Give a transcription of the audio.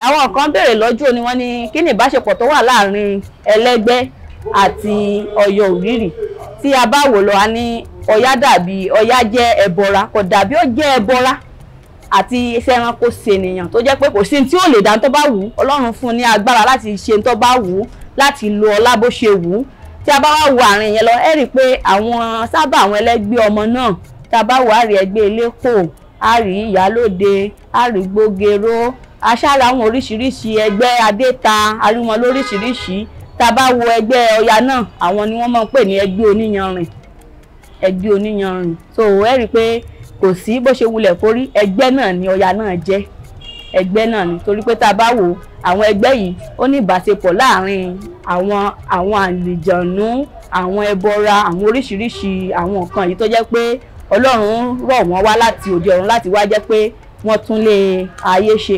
Àwọn kan béèrè lọ́jọ́ ni wọ́n ní kí ni ìbáṣepọ̀ tó wà láàrin ẹlẹ́gbẹ́ àti Ọya Òrìrì. Tí a bá wò lọ, a ní Ọya dàbí Ọya jẹ́ ẹbọra, kò dàbí ó jẹ́ ẹbọra àti ẹranko ṣènìyàn tó jẹ́ pé kò sí tí ó lè dá tó bá wù ú. Ọlọ́run fún un ní agbára láti ṣe tó bá wù ú, láti lo ọlá bó ṣe wù ú. Tí a bá wá wo àárín yẹn lọ, ẹ rí i pé àwọn sábà àwọn ẹlẹ́gbẹ́ ọmọ náà, tá a bá wò, á rí ẹgbẹ́ eléko, á rí ìyálóde, á rí gbógeró, aṣáára àwọn oríṣiríṣi ẹgbẹ́ adéta, a rí wọn lóríṣiríṣi. Tá a bá wo ẹgbẹ́ Ọya náà, àwọn ni wọ́n máa ń pè ní ẹgbẹ́ oníyanrìn, ẹgbẹ́ oníyanrìn. So ẹ rí i pé kò sí bó ṣe wulẹ̀ kórí, ẹgbẹ́ náà ni Ọya náà jẹ́, ẹgbẹ́ náà ni. Torí pé tá a bá wo àwọn ẹgbẹ́ yìí, ó ní ìbáṣepọ̀ láàrin àwọn àlìjànú, àwọn ẹbọra, àwọn oríṣiríṣi àwọn nǹkan yìí tó jẹ́ pé Ọlọ́run rọ̀ wọ́n wá láti òde ọ̀run láti wá jẹ́ pé wọ́n tún lé ayé ṣe.